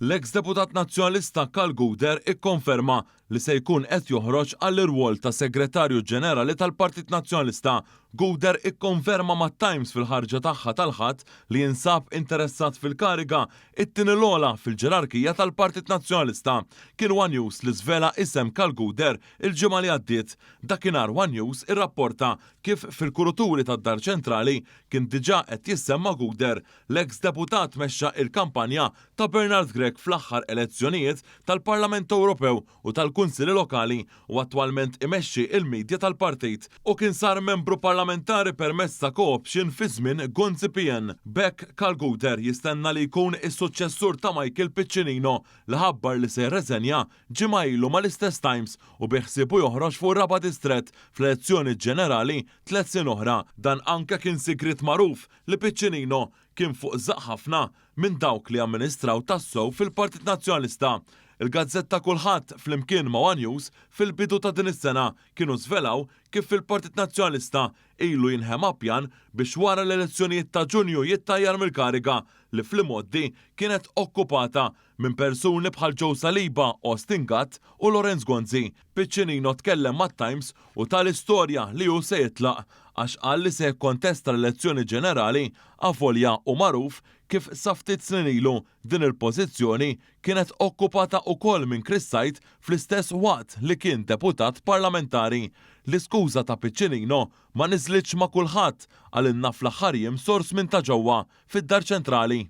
L-eks deputat Nazzjonalista Karl Gouder ikkonferma li se jkun qed joħroġ għall-irwol ta' Segretarju Ġenerali tal-Partit Nazzjonalista. Gouder ikkonferma mat-Times fil-ħarġa tagħha tal-Ħadd li jinsab interessat fil-kariga, it-tieni l-ogħla fil-ġerarkija tal-Partit Nazzjonalista. Kien one News li żvela isem Karl Gouder il-ġimgħa li għaddiet. Dakinhar one News irrapporta kif fil-kuruturi tad-Dar Ċentrali kien diġà qed jissemma Gouder. L-eks deputat mexxa il-kampanja ta' Bernard Grech fl-aħħar elezzjonijiet tal-Parlament Ewropew u tal-Kunsilli Lokali u attwalment imexxi il-media tal-partit u kien sar membru parlamentari permezz ta' co-option fi żmien Gonzi PN. B'hekk Karl Gouder jistenna li jkun is-suċċessur ta' Michael Piccinino li ħabbar li se jirreżenja ġimgħa ilu mal-istess Times u biħsiebu joħroġ fuq ir-raba' distrett fl-elezzjoni ġenerali 3 snin oħra. Dan anke kien sigriet magħruf li Piccinino kien fuq żaqq ħafna minn dawk li amministraw tassew fil-Partit Nazzjonalista. Il-gazzetta Kulħadd flimkien ma' One News fil-bidu ta' din is-sena kienu żvelaw kif fil-Partit Nazzjonalista ilu jinħema pjan biex wara l-elezzjonijiet ta' Ġunju jittajjar mill-kariga li fl-imgħoddi kienet okkupata minn persuni bħal Joe Saliba, Austin Gatt u Lawrence Gonzi. Piccinino tkellem mat-Times u ta l-istorja li hu se jitlaq għax qal li se jikkontesta l-elezzjoni ġenerali avolja u magħruf kif sa ftit snin ilu din il-pożizzjoni kienet okkupata wkoll minn Chris Said fl-istess waqt li kien deputat parlamentari. L-iskuża ta' Piccinino ma niżlitx ma' kulħadd, qalilna fl-aħħar jiem sors minn ta' ġewwa fid-Dar Ċentrali.